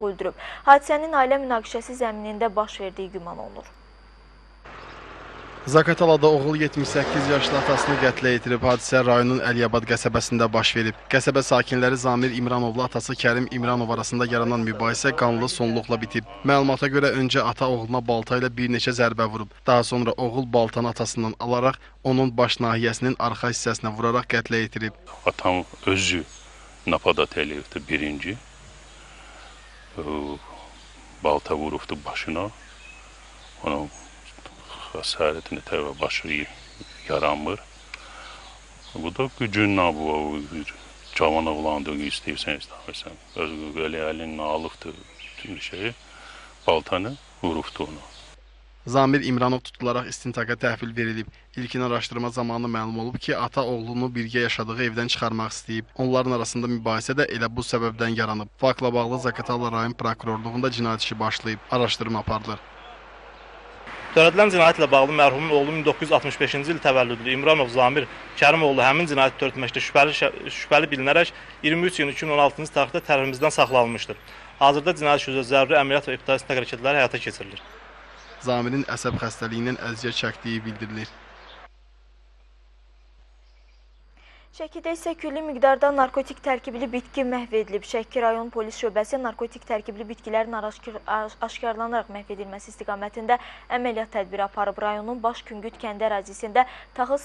Öldürüb. Hadisənin ailə münaqişəsi zəminində baş verdiyi güman olunur. Zaqatalada oğul 78 yaşlı atasını qətlə yetirib. Hadisə rayonun Əliyabad qəsəbəsində baş verib. Qəsəbə sakinləri Zamir İmranovla atası Kərim İmranov arasında yaranan mübahisə qanlı sonluqla bitib. Məlumata görə öncə ata oğluna balta ilə bir neçə zərbə vurub. Daha sonra oğul baltanı atasından alaraq onun baş nahiyəsinin arxa hissəsinə vuraraq qətlə yetirib. Atam özü napadat eləyibdi birinci. Balta vurubdu başına. Onun xəsarətini təvə başı yaranmır. Bu da gücünlə bu cavan oğlandı, istəyirsən, istəmirsən. Özü belə əlinlə alıbdı bütün şeyi, baltanı vurubdu onu. Zamir İmranov tutularaq istintaqa təhvil verilib. İlkin araşdırma zamanı məlum olub ki, ata oğlunu birgə yaşadığı evdən çıxarmaq istəyib. Onların arasında mübahisə də elə bu səbəbdən yaranıb. Faktla bağlı Zaqatala rayon prokurorluğunda cinayət işi başlayıb. Araşdırma aparılır. Törədilən cinayətlə bağlı mərhumun oğlu 1965-ci il təvəllüdlü İmranov Zamir Kərimoğlu həmin cinayəti törətməkdə şübhəli bilinərək 23 iyun 2016-cı tarixdə tərəfimizdən saxlanılmışdır. Hazırda cinayət işi üzrə zəruri əməliyyat və ibtidai istintaq hərəkətləri həyata keçirilir. Zamirin əsəb xəstəliyindən əziyyət çəkdiyi bildirilir. Şəkidə isə külli miqdarda narkotik tərkibli bitki məhv edilib. Şəki rayon polis şöbəsi narkotik tərkibli bitkilərin aşkarlanaraq məhv edilməsi istiqamətində əməliyyat tədbiri aparıb. Rayonun Baş Küngüt kəndi ərazisində taxıl